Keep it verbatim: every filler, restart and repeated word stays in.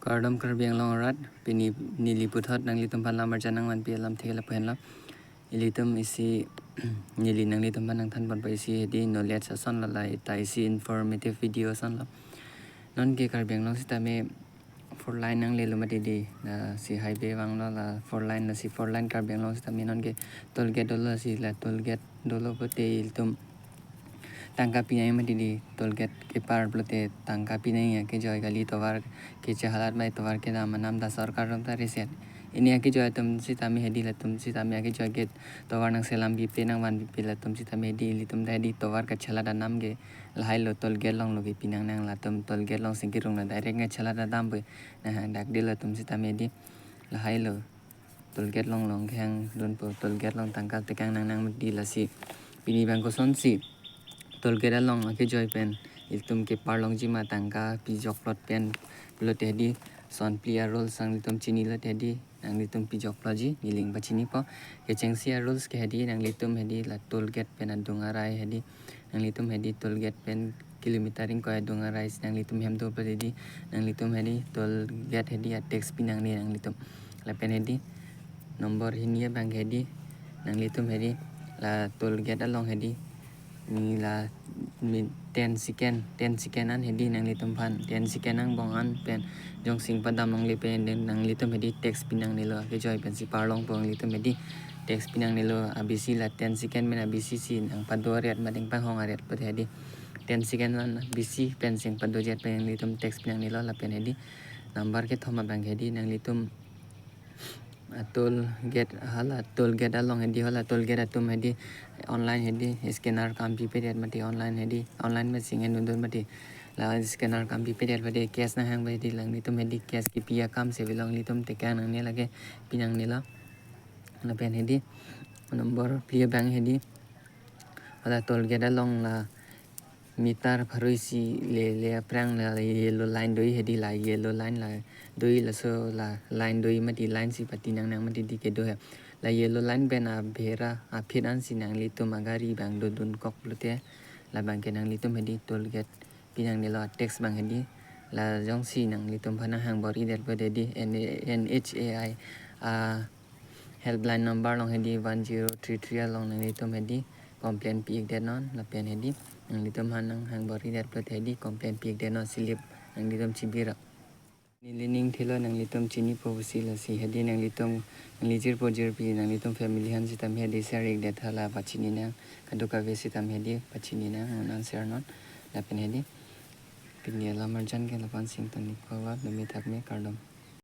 Kardom Karbi Anglong arat, pini neli puthot nanglitumphan lam arjan nangvanpi alamthe lapu henlo. Ilitum isi neli nanglitumphan nangthanponpo isi hedi knowledge asonlo, la ita isi informative video asonlo. Nonke Karbi Anglong sitame four lane nanglelo mati di, lasi highway vanglo, la four lane, lasi four lane Karbi Anglong sitame nonke toll gate dolo, lasi la toll gate dolo pulote ilitum tangka pinangji mati di, toll gate kepar pulote tangka pinangji, akejoi kali, tovar kechehalat bai, tovar kedam anam ta sorkar atum ta reset. Pini akejoi atum sitame hedi, latum sitame akejoi gate tovar nangselam pipe, nangvan pipe, latum sitame hedi, ilitum ta hedi tovar kachehalat anam ke lahailo, toll gate along lo kepi nangnang, latum toll gate alongsi kerung, la direct nangchehalat dampo, nang hang dak di latum sitame hedi, lahailo. Toll gate along along kehangdunpo, toll gate along tangka tekang nangnang mati, lasi pini abang kosonsi toll gate along akejoi pen ilitum kepar longji ma, tangka pijoklot pen pulote hedi, son phli a rules nanglitum chinilo te hedi, nanglitum pijoklotji, neli pachinipo. Kechengsi a rules ke hedi, nanglitum hedi la toll gate pen adung arai hedi, nanglitum hedi toll gate pen kilometer ingkoi adung arai si nanglitum hem do pulote hedi, nanglitum hedi toll gate hedi a tax pi nangne nanglitum. Lapen hedi number hini abang hedi, nanglitum hedi la toll gate along hedi, neli la mi ten second, ten second an hedi nanglitumphan, ten second angbong an pen jongsi padam longle pen, then nanglitum hedi tax pi nangnelo, akejoi pensi parlongpo, nanglitum hedi tax pi nangnelo, abisi la ten second pen abisi si nangpado aret ma deng panghong aret pulote hedi, ten second an abisi pensi nangpado jet pen nanglitum tax pi nangnelo. Lapen hedi number kethom abang hedi, nanglitum a toll gate, hala toll gate along hedi, hala toll gate atum hedi online hedi scanner kam pipedet mati, online hedi, online machine hedi dundun mati, la scanner kam pipedet mati, cash nanghang bai hedi, nanglitum hedi cash kepi akam si ave, nanglitum tekang nangne, lake pi nangnelo. Lapen hedi number phli abang hedi, hala toll gate along la meter pharo isi le, le aphrang la yellow line doji hedi, la yellow line la doji, laso la line doji mati, line si pati nangnang mati di kedo he. La yellow line pen abhera aphi ansi nanglitum agari abang dodunkok pulote, labang ke nanglitum hedi toll gate pi nangnelo, tax abang hedi. La jongsi nanglitumphan nang hang bor-idet pulote hedi, N-, N H A I a helpline number along hedi, one zero three three along nanglitum hedi complain pi-ikdet non. Lapen hedi nanglitumphan nang hang bor-idet pulote hedi complain pi-ikdet non, slip nanglitum chibirap. Neli ning thelo, nanglitum chinipo pusi, lasi hedi nanglitum, nangli jirpo jirpi, nanglitum family aphan sitame hedi share-ikdet tha, la pachini nang, kadokave sitame hedi pachini nang, non share non. Lapen hedi pini alam arjan ke la-an si ingtonji po, dumi thakme, kardom.